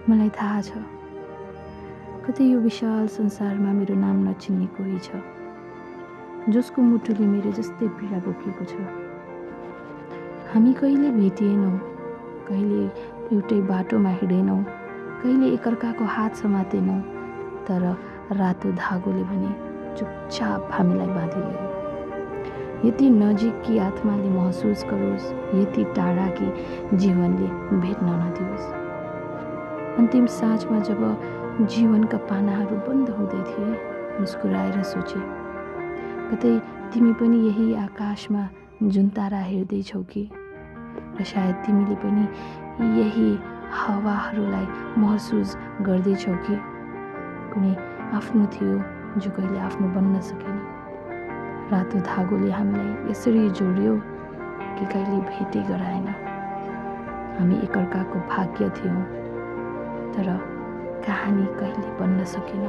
मलाई थाहा छ कतै यो विशाल संसारमा मेरो नाम नचिन्ने कोही छ जसको मुटुले मेरो जस्तै पीडा बोकेको छ। हामी कहिले भेटिएनौँ, कहिले एउटै बाटोमा हिँडेनौँ, कहिले एकअर्काको हात समातेनौँ, तर रातो धागोले भने चुपचाप हामीलाई बाँधिरह्यो। यति नजिक कि आत्माले महसुस गरोस्, यति टाढा कि जीवनले भेट्न नदियोस्। अन्तिम साँझमा जब जीवनका पानाहरू बन्द हुँदै थिए, मुस्कुराएर सोचे कतै तिमी पनि यही आकाशमा जुन तारा हेर्दैछौ कि, र सायद तिमीले पनि यही हावाहरूलाई महसुस गर्दैछौ कि कुनै आफ्नो थियो जो कहिले आफ्नो बन्न सकेन। रातो धागोले हामीलाई यसरी जोड्यो कि कहिले भेटै गराएन। हामी एकअर्काको भाग्य थियौँ, तर कहानी कहिले बन्न सकेन।